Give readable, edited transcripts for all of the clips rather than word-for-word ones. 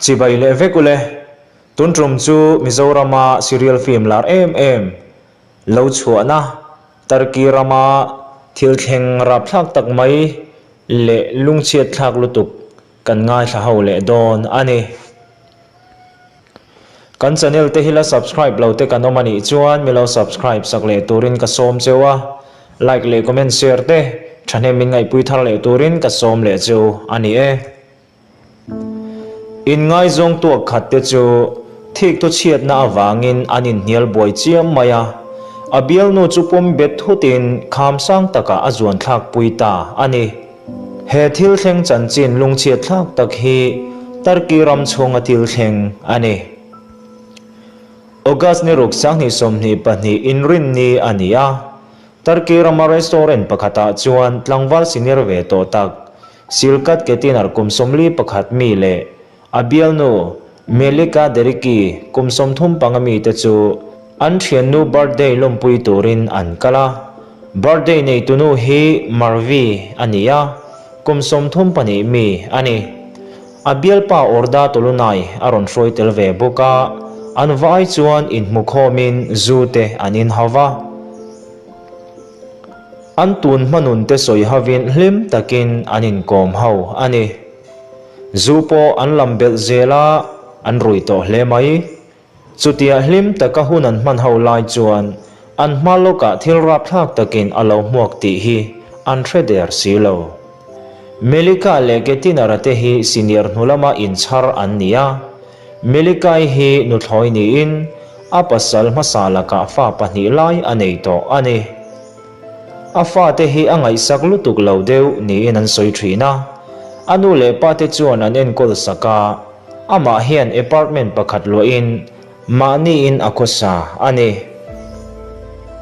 Chibai leh vek ule, tun tum chu Mizorama serial film lar em em lo chhuahna Turkey rama thil thleng rapthlak tak mai leh lungchhiat thlak lutuk kan ngaithla ho leh dawn a ni. Kan channel te hi la subscribe lo te kan awm a nih chuan mi lo subscribe sak leh turin ka sawm cheu a, like leh comment share te thahnem min ngaihpui thar leh turin ka sawm leh cheu a ni e. Inngaizawng tuak khat te chu thik thu chhiatna avangin an inhnial buai chiam mai a, a bialnu chu pawm bet thutin kham sang takah a zuan thlak pui ta a ni. He thil thleng chanchin lungchhiat thlak tak hi Turkey ram chhunga thil thleng a ni. August ni ruk 2022 inrinni a ni a, Turkey rama restaurant pakhatah chuan tlangval senior ve tawh tak Silkat Ketinar kum 41 mi leh a bialnu Melika Deriki kum 35 mite chu an thiannu birthday lawmpui turin an kal a. Birthday neitunu hi Marvi a ni a, kum 32 mi a ni. A bialpa Orda Tolunay a rawn hruai tel ve bawk a, an vai chuan inhmukhawmin zu te an inhau va. An tun hmanun te sawi hovin hlim takin an inkawm ho a ni. Zu pawh an lam belh zel a, an rui tawh hle mai. Chutia hlim taka hun an hman ho lai chuan an hma lawkah thil rapthlak takin a lo hmuak tih hi an hre der si lo. Melika leh Ketinara te hi senior hnu lama inchhar an ni a. Melikai hi nuthlawi niin a pasal hmasa lakah fa pahnih lai a nei tawh a ni. A fate hi a ngaihsak lutuk lo deuh niin an sawi thin a. A nu leh pate chuan an enkawl sak a, amah hian apartment pakhat luahin mahniin a khawsa a ni.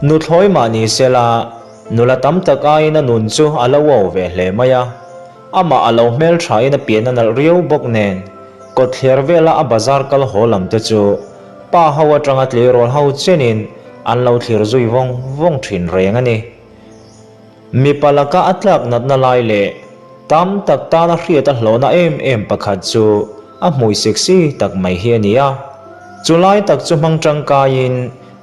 Nuthlawi mah ni sela, nula tam tak aiin a nun chu a lo au ve hle mai a. Amah a lo hmelthain a pian a nalh riau bawk nen, kawtthler vela a bazar kal haw lam te chu pa ho atanga tleirawl ho chenin an lo thlir zui vawng vawng thin reng a ni. Mipa laka a tlak natna lai leh tam tak tana hriat a hlawhna em em pakhat chu a hmui sexy tak mai hi a ni a. Chu lai tak chu hmang tangkaiin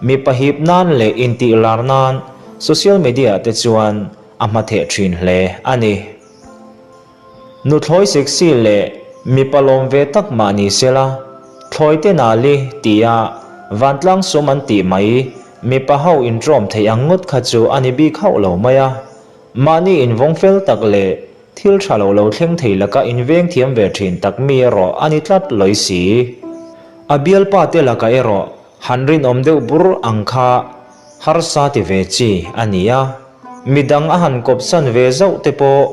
mipa hip nan leh intih lar nan social media te chuan a hmatheh thin hle a ni. Nuthlawi sexy leh mipa lawm ve tak mah ni sela, thlawi te nali tia vantlang sum an tih mai mipa ho intrawm theih ang ngawt kha chu a ni bik hauh lo mai a. Mahni invawng fel tak leh thil tha lo lo thleng thei laka inveng thiam ve thin tak mi erawh a ni tlat lawi si. A bialpa te lakah erawh han rinawm deuh bur ang kha harsa ti ve chi a ni a. Midang a han kawpsan ve zauh te pawh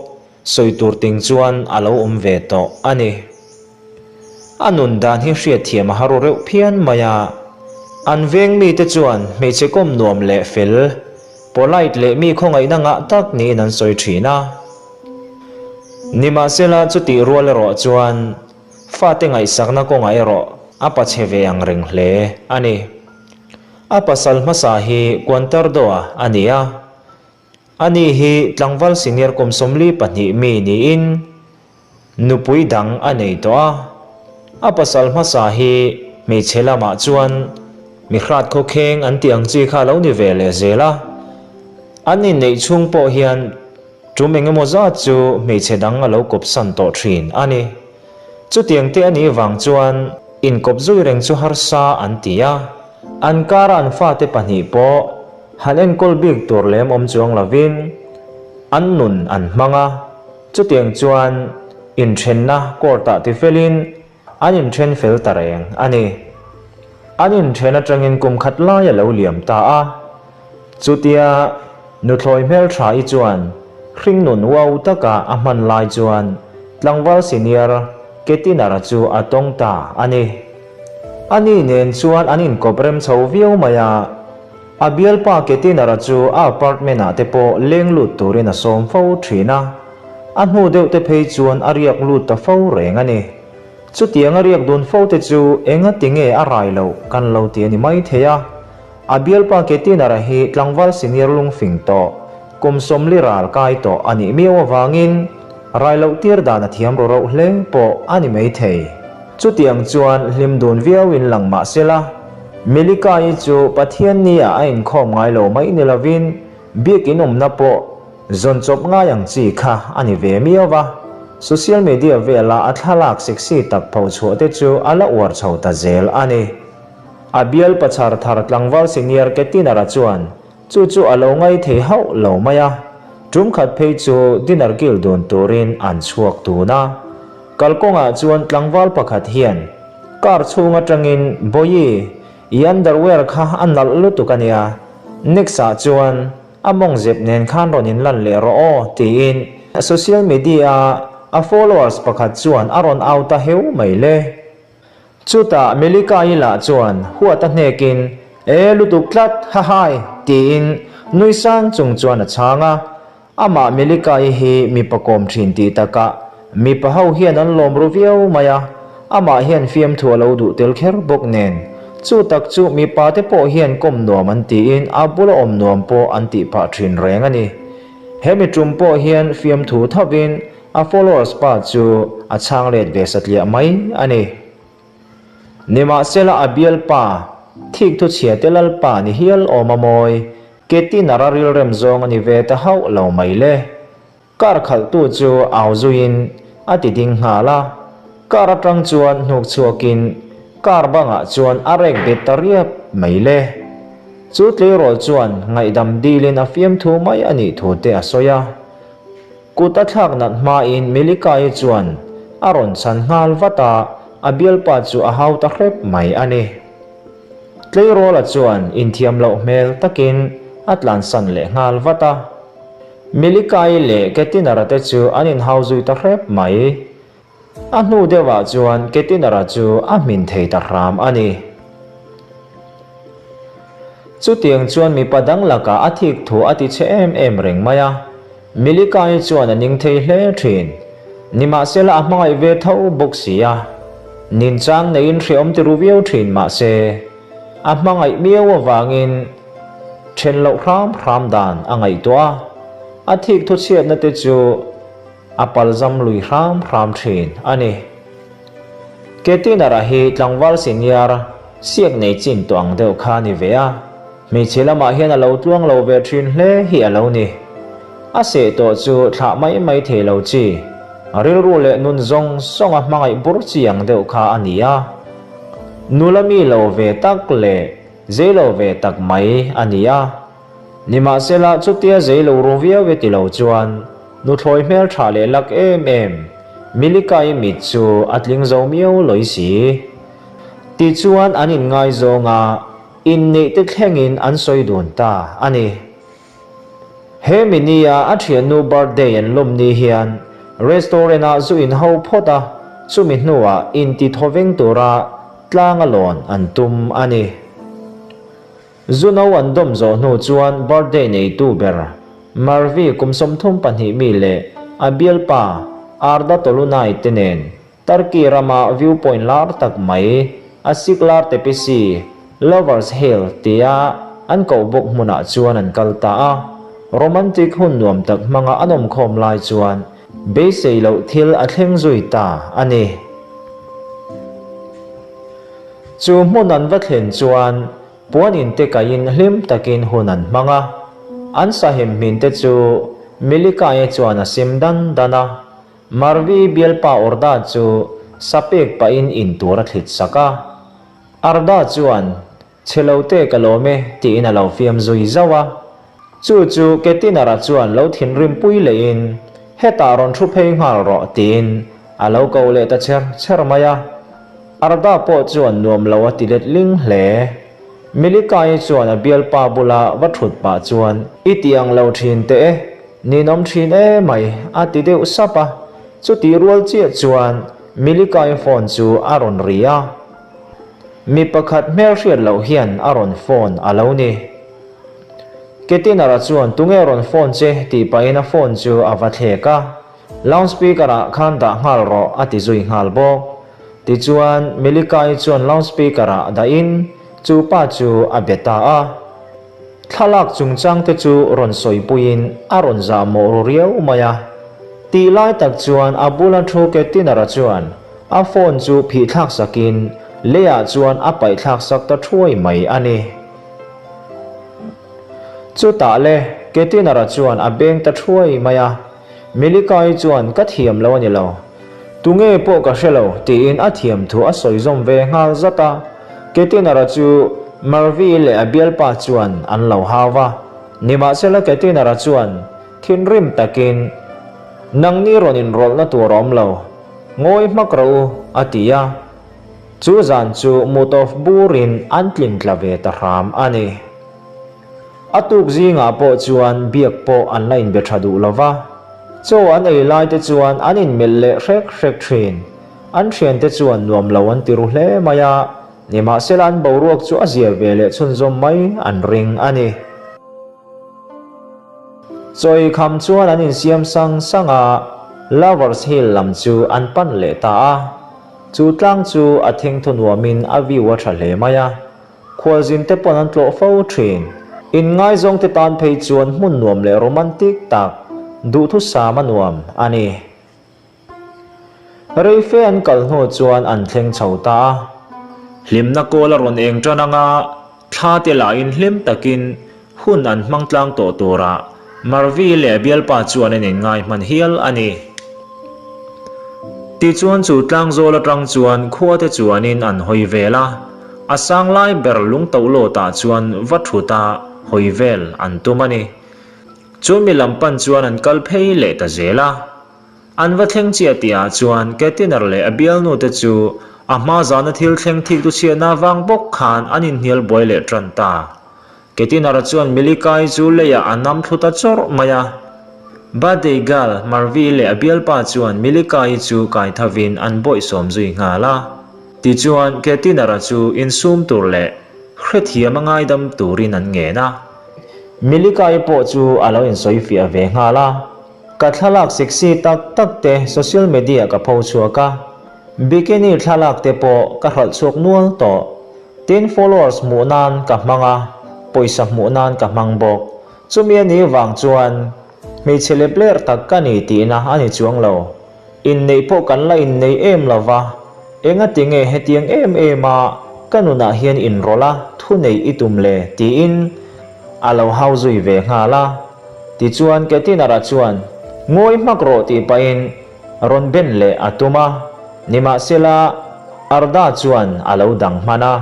sawi tur ting chuan a lo awm ve tawh a ni. A nun dan hi hriatthiam a har aw reuh phian mai a. An veng mite chuan hmeichhe kawm nuam leh fel, polite leh mi khawngaihna ngah tak niin an sawi thin a. Nimahsela chutih rual erawh chuan fate ngaihsakna kawngah erawh a pachhe ve ang reng hle a ni. A pasal hmasa hi Quantardoa a ni a. Ani hi tlangval senior kum 42 mi niin nupui dang a nei tawh a. A pasal hmasa hi hmeichhe lamah chuan mi hrat khawkheng an tih ang chi kha a lo ni ve leh zel a. An inneih chhung pawh hian tum eng emaw zat chu hmeichhe dang a lo kawpsan tawh thin a ni. Chutiang te a nih vang chuan inkawp zui reng chu harsa an ti a. An kara an fate pahnih pawh han enkawl bik tur lem awm chuang lovin an nun an hmang a, chutiang chuan inthenna court-ah tifelin an inthen fel ta reng a ni. An inthen atangin kum khat lai a lo liam ta a, chutia nuthlawi hmeltha-i chuan hringnun uau taka a hman lai chuan tlangval senior Ketinara chu a tawng ta a ni. Ani nen chuan an inkawp rem chho viau mai a, a bialpa Ketinara chu a apartment ah te pawh leng lut turin a sawm fo thin a, a hnu deuh te phei chuan a riak lut ta fo reng a ni. Chutiang a riak dun fo te chu enga ti nge a rai loh kan lo ti a ni mai thei a, a bialpa Ketinara hi tlangval senior lungfing tawh, kum 40 ral kai tawh a nih miau avangin rai loh tir dan a thiam ru rauh hle pawh a ni mai thei. Chutiang chuan hlim dun viauin lang mah sela, Melika-i chu Pathianni-ah a inkhawm ngai lo mai ni lovin biakin awmna pawh zawn chawp ngai ang chi kha a ni ve miau va. Social media vela a thlalak sexy tak phochhuah te chu a la uar chho ta zel a ni. A bial pachar thar tlangval senior Ketinara chuan Chu chu a lo ngai thei hauh lo mai a, tum khat phei chu dinner kil dun turin an chhuak dun a. Kalkawngah chuan tlangval pakhat hian car chhung atangin Bawihi, i underwear kha a nalh lutuk a nia, next ah chuan a mawng zep nen khan rawn inlan leh rawh aw tiin social media a followers pakhat chuan a rawn au ta heu mai le. Chutah Melika-i lah chuan huat a hnekin, E lutuk tlat, hahai! tiin nui sang chung chuan a chhang a. Amah Melika-i hi mipa kawm thin tih takah mipa ho hian an lawm ru viau mai a, amah hian fiamthu a lo duh tel kher bawk nen. Chu tak chu mipa te pawh hian kawm nuam an tiin a bula awm nuam pawh an tih phah thin reng a ni. He mi tum pawh hian fiamthu thovin A followers pa chu a chhang let ve satliah mai a ni. Nimahsela a bialpa, thik thu chhia te lalpa ni hial awm a mawi, Ketin a ra rilrem zawng a ni ve ta hauh lo mai le. Car khalhtu chu au zuiin a ti ding nghal a, car atang chuan hnuk chhuakin car bangah chuan a rek bet ta riap mai le. Chu tleirawl chuan ngaihdam dilin a fiamthu mai a nih thu te a sawi a. Kut a thlak nat hmain Melika-i chuan a rawn chhan nghal vat a, a bialpa chu a hau ta hrep mai a ni. Tleirawla chuan inthiam loh hmel takin a tlansan leh nghal vat a. Melika-i leh Ketinara te chu an inhau zui ta hrep mai. A hnu deuhah chuan Ketinara chu a hmin thei ta hram a ni. Chutiang chuan mipa dang lakah a thik thu a ti che em em reng mai a, Milikai chuan a ning thei hle thin. Nimahsela a hmangaih ve tho bawk si a, ninchang neiin hreawm ti ru viau thin mahse, a hmangaih miau avangin then loh hram hram dan a ngaihtuah a, a thik thu chhiatna te chu A palzam lui hram hram thin a ni. Ketinara hi tlangval senior siak nei chin tawh ang deuh kha a ni ve a, hmeichhe lamah hian a lo tluang lo ve thin hle hi a lo ni. A seh tawh chu thlah mai mai thei lo chi, rilru leh nun zawng zawng a hmangaih bur chi ang deuh kha a ni a. Nula mi lo ve tak leh zei lo ve tak mai a ni a. Nimahsela, chutia zei lo ru viau e ti lo chuan nuthlawi hmel tha leh lak em em Milikai mit chu a tling zo miau lawi si. Tichuan an inngaizawng a, inneih te thlengin an sawi dun ta a ni. He minia a thiannu birthday an lawm ni hian restaurant ah zu in ho phawt a, chumi hnuah inti thawveng tura tlang a lawn an tum a ni. Zuno an dawm zawh hnu chuan birthday neitu ber Marvi kum 32 mi leh a bialpa Arda Tolunay te nen Turkey rama viewpoint lar tak mai Asiklar Tepesi, Lovers Hill tia an koh bawk hmunah chuan an kal ta a. Romantic hun nuam tak hmanga an awmkhawm lai chuan beisei loh thil a thleng zui ta a ni. Chu hmun an va thlen chuan puan in te kaihin hlim takin hun an hmang a, an sahim hmin te chu Milikaia chuan a sim dan dan a, Marvi bialpa Orda chu sa pek pahin in tur a thlit sak a. Arda chuan Chhe lo te ka lawm e tiin a lo fiam zui zauh a. Chu chu Ketinara chuan lo thinrim pui lehin hetah rawn thu phei nghal rawh tiin a lo ko leh ta cher cher mai a. Arda pawh chuan nuam lo a ti let ling hle. Milikai chuan a bialpa bula va thut pah chuan I ti ang lo thin teh e, ninawm thin e mai a ti deuh sap a. Chutih rual chiah chuan Milikai phone chu a rawn ri a. Mi pakhat hmelhriat loh hian a rawn phone a lo ni. Ketinara chuan tunge rawn phone che tih pahin a phone chu a va thlek a, loudspeaker ah khan dah nghal rawh a ti zui nghal bawk. Tichuan Milikai chuan loudspeaker ah dahin chu pa chu a be ta a. Thlalak chungchang te chu rawn sawipuiin a rawn zah mawh ru riau mai a. Tih lai tak chuan a bula thu Ketinara chuan. A phone chu phih thlak sakin leiah chuan a paih thlak sak ta thuai mai a ni. Chutah le, Ketinara chuan a beng ta thuai mai a, Milikai chuan ka thiam lo a ni lo. Tunge pawh ka hre lo tiin a thiam thu a sawi zawm ve nghal zat a. Ketinara chu Marvi leh a bialpa chuan an lo hau va. Nimahsela Ketinara chuan thinrim takin, Nangni rawn inrawlhna tur a awm lo. Ngawi hmak rawh u, a ti a. Chu zan chu mut off burin an tlin tla ve ta hram a ni. A tuk zingah pawh chuan biak pawh an la inbe tha duh lo va. Chaw an ei lai te chuan an inmelh leh hrek hrek thin. An thiante chuan nuam lo an ti ru hle mai a, nimahsela an boruak chu a zia ve leh chhunzawm mai an ring a ni. Chawi kham chuan an insiam sang sang a, Lovers Hill lam chu an pan leh ta a. Chu tlang chu a thengthaw nuamin a view a tha hle mai a. Khualzin te pawn an tlawh fo thin. Inngaizawng te tan phei chuan hmun nuam leh romantic tak, duhthusam a nuam a ni. Reife an kal hnu chuan an thleng chho ta a. Hlimna kawl a rawn eng tan anga thla te lahin hlim takin hun an hmang tlang tawh turah Marvi leh bialpa chuan an inngai hman hial a ni. Tichuan chu tlangzawl atang chuan khua te chuanin an hawi vel a, a sang lai ber lungtohlawtah chuan va thut a hawi vel an tum a ni. Chu mi lam pan chuan an kal phei leh ta zel a. An va thleng chiah tihah chuan Ketiner leh a bialnu te chu a hma zana thil thleng thik tu chhiatna vang bawk khan an inhnial buai leh tan ta. Ketinara chuan Milikai chu leiah a nam thlu ta chawrh mai a. Birthday girl Marvi leh a bialpa chuan Milikai chu kai thavin an bawihsawm zui nghal a. Tichuan Ketinara chu insum tur leh hrethiam a ngaidam turin an ngen a. Milikai pawh chu a lo insawi fiah ve nghal a. Ka thlalak sexy tak tak te social media ka pho chhuak a, bikini thlalak te pawh ka hralh chhuak nual tawh. Tin followers hmuh nan ka hmang a, pawisa hmuh nan ka hmang bawk. Chumi a nih vang chuan hmeichhe lepler tak ka ni tihna a ni chuang lo. Inneih pawh kan la innei em lo va, engati nge hetiang em em a ka nunah hian inrawlh a thu neih i tum le? tiin a lo hau zui ve nghal a. Tichuan Ketinara chuan ngawi hmak rawh tih pahin rawn ben leh a tum a, nimahsela Arda chuan a lo dang hman a.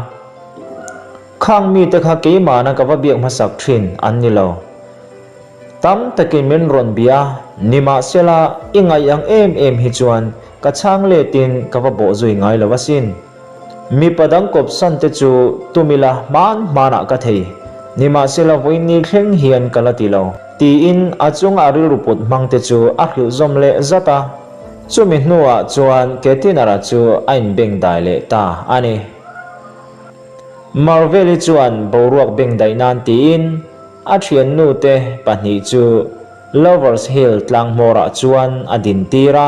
Khang mite kha keimahna ka va biak hmasak thin an ni lo. Tam takin min rawn bia, nimahsela i ngaih ang em em hi chuan ka chhang letin ka va bawh zui ngai lo asin. Mipa dang kawp san te chu tum ila hman hmanah ka thei, nimahsela vawiin thleng hian ka la ti lo, tiin a chunga a rilru put hmang te chu a hrilh zawm leh zat a. Chumi hnuah chuan Ketinara chu a inbengdai leh ta a ni. Marvel-i chuan boruak bengdaih nan tiin A thiannu te pahnih chu Lovers Hill tlang hmawrah chuan a din tir a,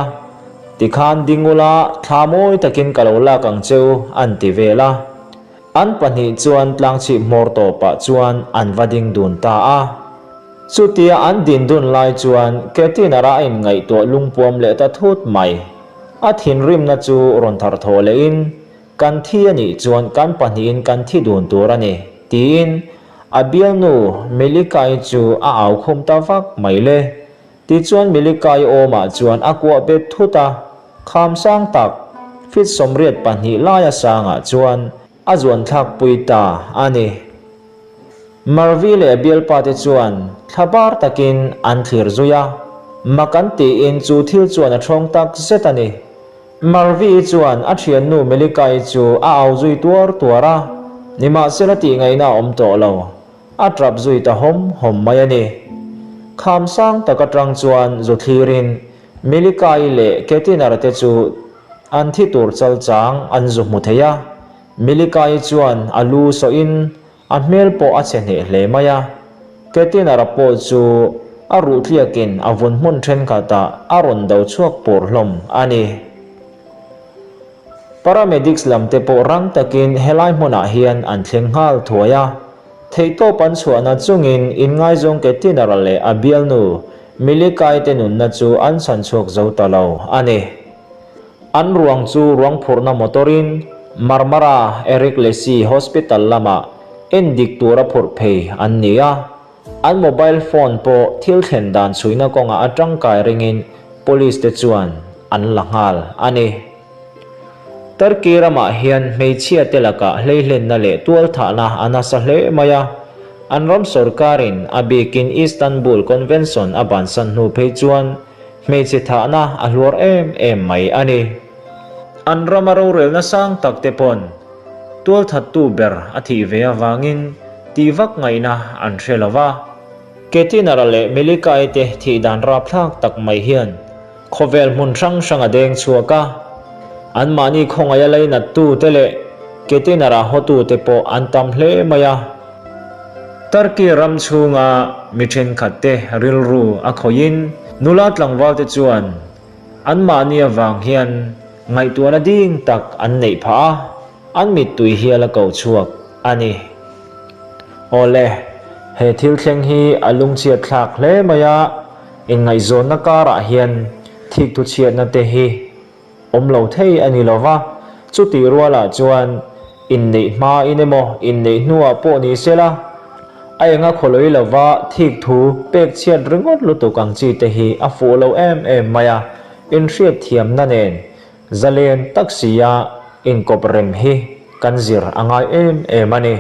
Tikhan ding ula thla mawi takin ka lo lak ang che u an ti vel a. An pahnih chuan tlangchhip hmawr tawpah chuan an va ding dun ta a. Chutia an din dun lai chuan Ketinara a inngaihtuah lungpuam leh ta thut mai. A thinrimna chu rawn tharthawh lehin Kan thi a nih chuan kan pahnihin kan thi dun tur a ni, tiin a bialnu Milikai chu a au khum ta vak mai le. Tichuan Milikai awmah chuan a kuah bet thut a, kham sang tak, feet 82 laia sangah chuan a zuan thlak pui ta a ni. Marvi leh a bialpa te chuan thla bar takin an thlir zui a, mak an tiin chu thil chuan a thawng tak zet a ni. Marvi chuan a thiannu Melikai chu a au zui tuar tuar a, nimahsela tihngaihna a awm tawh lo, a tap zui ta hawm hawm mai a ni. Kham sang tak atang chuan zu thlirin Melikai leh Ketinara te chu an thi tur chal chang an zu hmu thei a, Melikai chuan a lu sawhin A hmel pawh a chhe hneh hle mai a, Ketinara pawh chu a ruh tliakin a vun hmun thenkhatah a rawn do chhuak pur hlawm a ni. Paramedics lam te pawh rang takin helai hmunah hian an thleng nghal thuai a, theihtawp an chhuahna chungin inngaizawng Ketinara leh a bialnu Milikai te nunna chu an chhan chhuak zo ta lo a ni. An ruang chu ruang phurhna motor-in Marmara Eric Lesi Hospital lamah endik tura phurh phei an ni a. An mobile phone pawh thil thlen dan chhuina kawngah a tangkai ringin police te chuan an la nghal a ni. Turkey ramah hian hmeichhia te lakah hleihlenna leh tualthahna a nasa hle mai a, an ram sorkarin a bikin Istanbul Convention a bansan hnu phei chuan hmeichhe thahna a hluar em em mai a ni. An rama rorelna sang tak te pawn tualthattu ber a thih ve avangin tih vak ngaihna an hre lo va. Ketinara leh Melikai te thih dan rapthlak tak mai hian Khawvel hmun hrang hrang a deng chhuak a, anmahni khawngaih a leinattu te leh ketinara hawtu te pawh an tam hle mai a. Turkey ram chhunga mi thenkhat te rilru a khawihin nula tlangval te chuan anmahni avang hian ngaihtuahna ding tak an neih phah a, an mittui hial a ko chhuak a ni. Awle, he thil thleng hi a lungchhiat thlak hle mai a. Inngaihzawnna karah hian thikthu chhiatna te hi awm lo thei a ni lo va, chutih rualah chuan inneih hmain emaw inneih hnuah pawh ni sela, a enga khawlawi lova thikthu pek chhiat ringawt lutuk ang chi te hi a fuh lo em em mai a, inhriatthiamna nen zalen tak sia inkawp rem hi kan zir a ngai em em a ni.